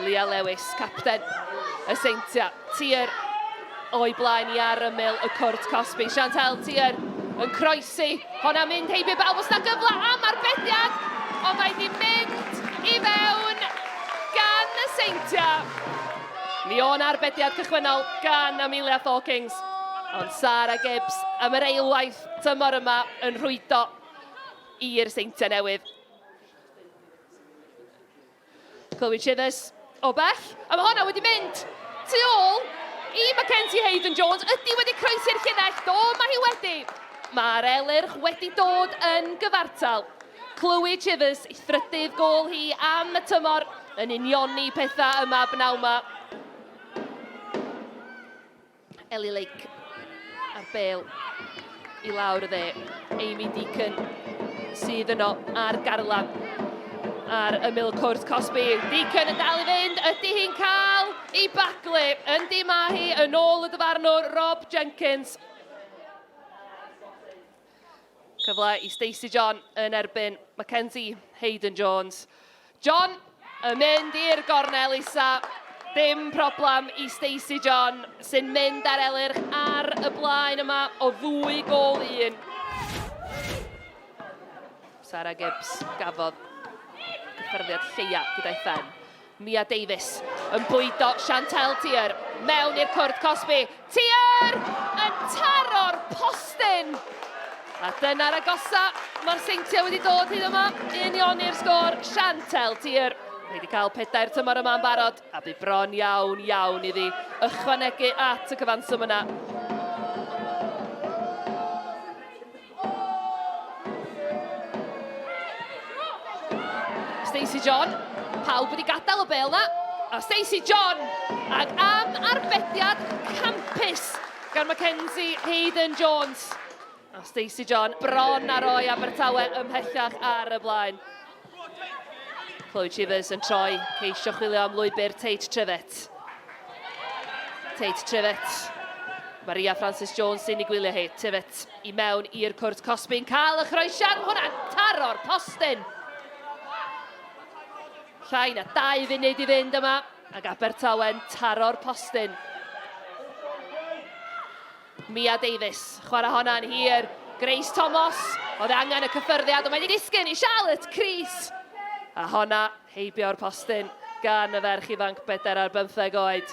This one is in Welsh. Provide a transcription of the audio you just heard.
Leah Lewis, capten y Seintiau. Tier o'i blaen i ar ymyl y cwrt cosbi. Chantel Tier yn croesi. Honna mynd heibio bawb os na gyfle am arbediad, ond mae di mynd i fewn gan y Seintiau. Mi o'n arbediad cychwynnol gan Amelia Thorkings, ond Sarah Gibbs am yr eilwaith tymor yma yn rhwydo i'r Seintiau Newydd. Chloe Chivers o bell, a mae honna wedi mynd tu ôl i Mackenzie Hayden Jones. Ydy wedi croesi'r llinell? Do, mae hi wedi. Mae'r Elyrch wedi dod yn gyfartal. Chloe Chivers, ei thrydydd gôl hi am y tymor, yn unioni pethau yma bnawn ma. Ellie Lake a'r bel i lawr y dde. Amy Deacon sydd yno ar garlam ar ymyl y cwrt cosbi. Deacon yn dal i fynd, ydy hi'n cael ei baglu? Yndi mae hi yn ôl y dyfarnwr Rob Jenkins. Cyfle i Stacey John yn erbyn Mackenzie Hayden Jones. John yn mynd i'r gornel isa. Dim problem i Stacey John sy'n mynd ar Elyrch ar y blaen yma o ddwy gol i un. Sarah Gibbs gafodd gyffyrddiad lleia gyda'i phen. Mia Davies yn bwydo Chantelle Tier mewn i'r cwrt cosbi. Tier yn taro'r postyn! A dyna'r agosa mae'r Seintiau wedi dod hyd yma. Unioni'r sgôr, Chantelle Tier. Mae wedi cael pedair tymor yma yn barod, a bu bron iawn, iawn iddi ychwanegu at y cyfanswm yna. Stacey John, pawb wedi gadael y bel na. A Stacey John, ac am arbediad campus gan Mackenzie Hayden Jones. A Stacey John bron ar roi Abertawe ymhellach ar y blaen. Chloe Chivers yn troi, ceisio chwilio am lwybr Tate Trivett. Tate Trivett. Maria Francis Jones sy'n ei gwylio hi. Trivett i mewn i'r cwrt cosbi'n cael y chroesiad. Mae hwnna'n taro'r postyn. Llai na 2 funud i fynd yma ac Abertawe'n taro'r postyn. Mia Davies, chwarae honna'n hir. Grace Thomas, oedd angen y cyffyrddiad, ond mae wedi disgyn i Charlotte Cris. A honna heibio'r postyn gan y ferch ifanc 14 oed.